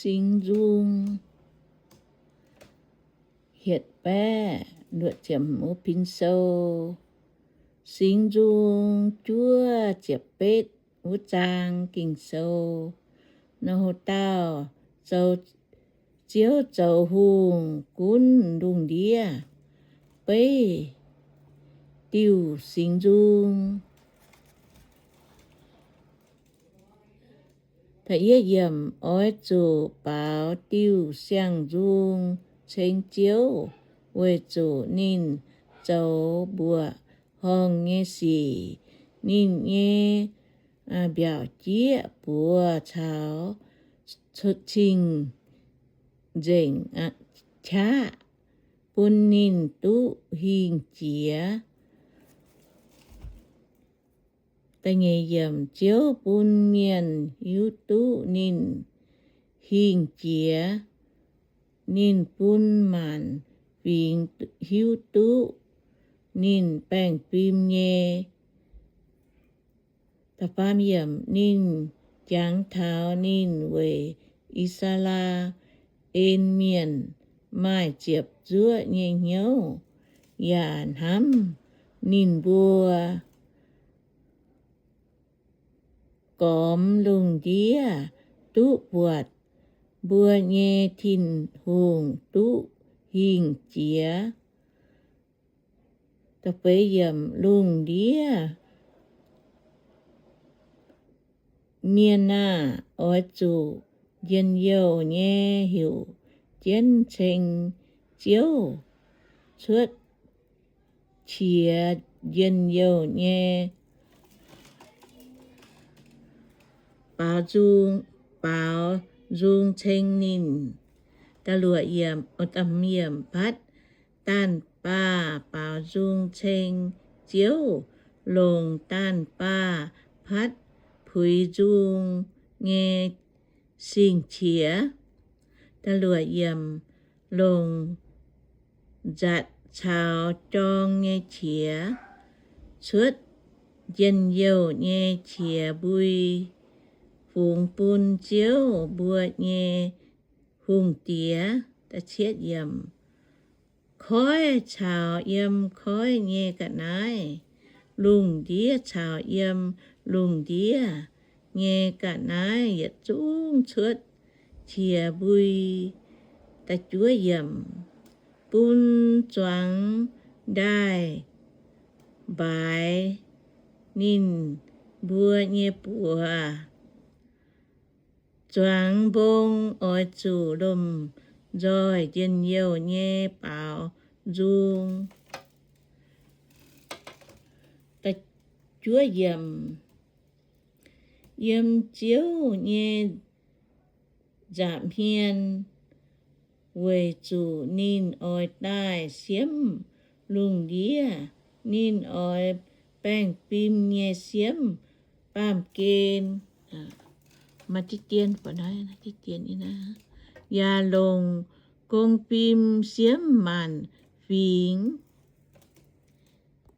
Singx Nzung hietc baeqv luoqc ziepc hmz wuov pin sou. Singx Nzung juov ziepc betv wuov zaang Ging-Sou. Nor haaix dauh zoux, Ziouv zoux hungh gunv lungh ndiev, beiv diuh singx nzung. Oix zuqc baaux diuh siang-nzung ceng Ziouv, weic zuqc ninh zoux mbuoqc horngh nyei sic. Ninh nyei mbiaauc jieqv buoz caux cing-nzengc qaqv, bun ninh duqv hingh jiex. Ziouv bun mienh hiuv duqv ninh hingh jiex. Ninh bun maanc fingx hiuv duqv ninh baengh fim nyei. Ninh jangx taux ninh weic I^saa^laa^en Mienh maaih ziepc zuoqv nyei hnyouv, yaac hnamv ninh mbuo gormx lungh ndiev duqv buatc mbuo nyei Tin-Hungh duqv hingh jiex. Lungh ndiev mienh aah! Oix zuqc njien-youh nyei heuc jienv ceng Ziouv, cuotv qiex njien-youh nyei baaux nzung ceng ninh. Patv daanh baah baaux nzung ceng Ziouv, longc daanh baah patv puix nzung nyei sing-qiex. Longc nzatc caux jorng nyei qiex, cuotv njien-youh nyei qiex mbui, fungx bun Ziouv mbuo nyei hungh diex. Koiv caux yiem koiv nyei ga'naaiv, lungh ndiev caux yiem lungh ndiev nyei ga'naaiv yietc zungv cuotv qiex mbui. Bun zuangx ndaaih mbaaix ninh mbuo nyei buoz. Zuangx mbong oix zuqc lomh nzoih njien-youh nyei baaux nzung. Yiem Ziouv nyei nza'hmien, weic zuqc ninh oix daaih siemv lungh ndiev. Ninh oix baengh fim nyei siemv baamh gen, yaac longc gong fim siemv maanc fingx.